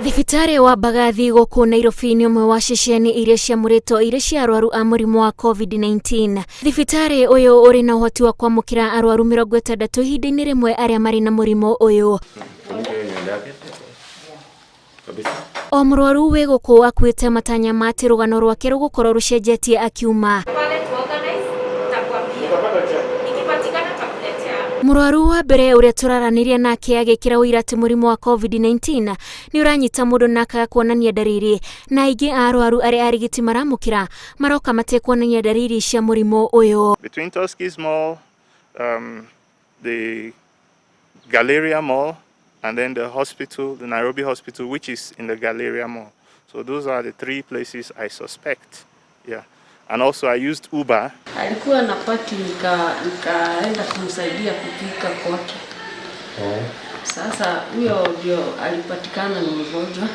Thibitarĩ wa Mbagathi gũkũ Nairobi nĩ ũmwe wa ceceni iria ciamũrĩtwo irĩ cia arwaru a mũrimũ wa COVID-19. Thibitarĩ ũyũ ũrĩ na ũhoti wa kwamũkĩra arwaru 60 ihinda-inĩ rĩmwe arĩa marĩ na mũrimũ ũyũ. O mũrwaru wĩ gũkũ akuĩte matanya ma atĩ rũgano rwake rũgũkorwo rũcenjetie akiuma. Mũrwaru wa mbere ũrĩa tũraranĩria nake agĩkĩra ũira atĩ mũrimũ wa COVID-19 nĩ ũranyita mũndũ na akaga kuonania ndariri, na aingĩ a arwaru arĩa arigiti maramũkĩra maroka matekuonania ndariri cia mũrimũ ũyũ. Between Tuskys Mall, the Galleria Mall, and then the hospital, the Nairobi Hospital, which is in the Galleria Mall. So those are the three places I suspect. Yeah. And also I used Uber. Alikuwa na party nikaenda kumsaidia kupika kwake. Sasa huyo ndio alipatikana ni mgonjwa.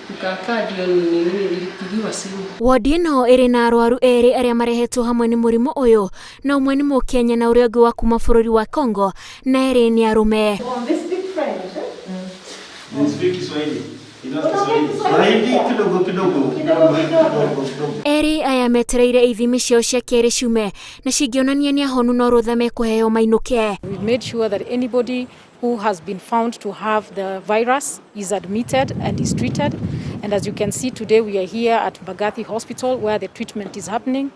Tukakaa ndio nini nilipigiwa simu. Wodi ĩno ĩrĩ na arwaru erĩ arĩa marehetwo hamwe nĩ mũrimũ ũyũ, na ũmwe nĩ Mũkenya na ũrĩa ũngĩ wa kuma bũrũri wa Congo, na erĩ nĩ arũme. Erĩ aya metereire ithimi ciao cia kerĩ ciume na cingĩonania nĩ ahonu no rũtha mekũheo mainũke. We made sure that anybody who has been found to have the virus is admitted and is treated. And as you can see today, we are here at Mbagathi Hospital where the treatment is happening.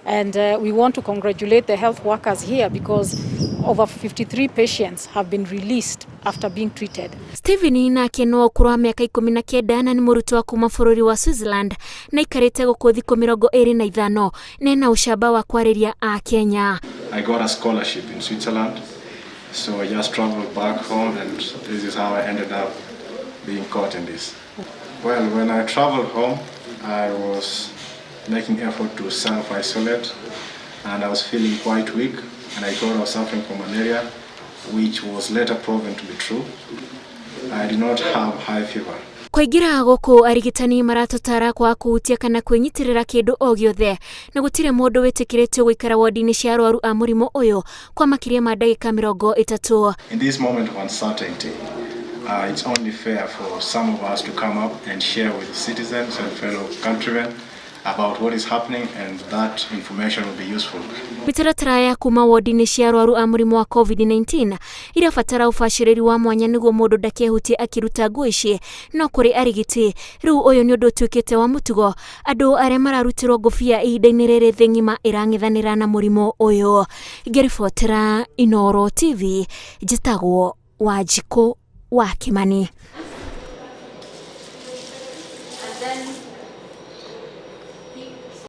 And we want to congratulate the health workers here because over 53 patients have been released after being treated. Stephen nake no ũkũrũ wa mĩaka 19 na nĩ mũrutwo wa kuma bũrũri wa Switzerland na aikarĩte gũkũ thikũ 25 na ena ũcamba wa kwarĩria a Kenya. I got a scholarship in Switzerland, so I just traveled back home, and this is how I ended up being caught in this. Well, when I traveled home, I was making effort to self-isolate, and I was feeling quite weak, and I thought I was suffering from malaria, which was later proven to be true. I did not have high fever. Kũingĩra gũkũ arigitani maratũtara kwaga kũhutia kana kwĩnyitĩrĩra kĩndũ o gĩothe, na gũtirĩ mũndũ wĩtĩkĩrĩtio gũikara wodi-inĩ cia arwaru a mũrimũ ũyũ kwa makĩria ma ndagĩka 30. In this moment of uncertainty, it's only fair for some of us to come up and share with citizens and fellow countrymen about what is happening, and that information will be useful. Mĩtaratara ya kuma wodi-inĩ cia arwaru a mũrimũ wa COVID-19 irabatara ũbacĩrĩri wa mwanya nĩguo mũndũ ndakehutie akĩruta nguo ici, no kũrĩ arigiti rĩu ũyũ nĩ ũndũ ũtuĩkĩte wa mũtugo, andũ arĩa mararutĩrwo ngũbia ihinda-inĩ rĩrĩ thĩ ng'ima ĩrang'ethanĩra na mũrimũ ũyũ. Ngĩribotera Inooro TV, njĩtagwo Wanjikũ wa Kĩmani. And then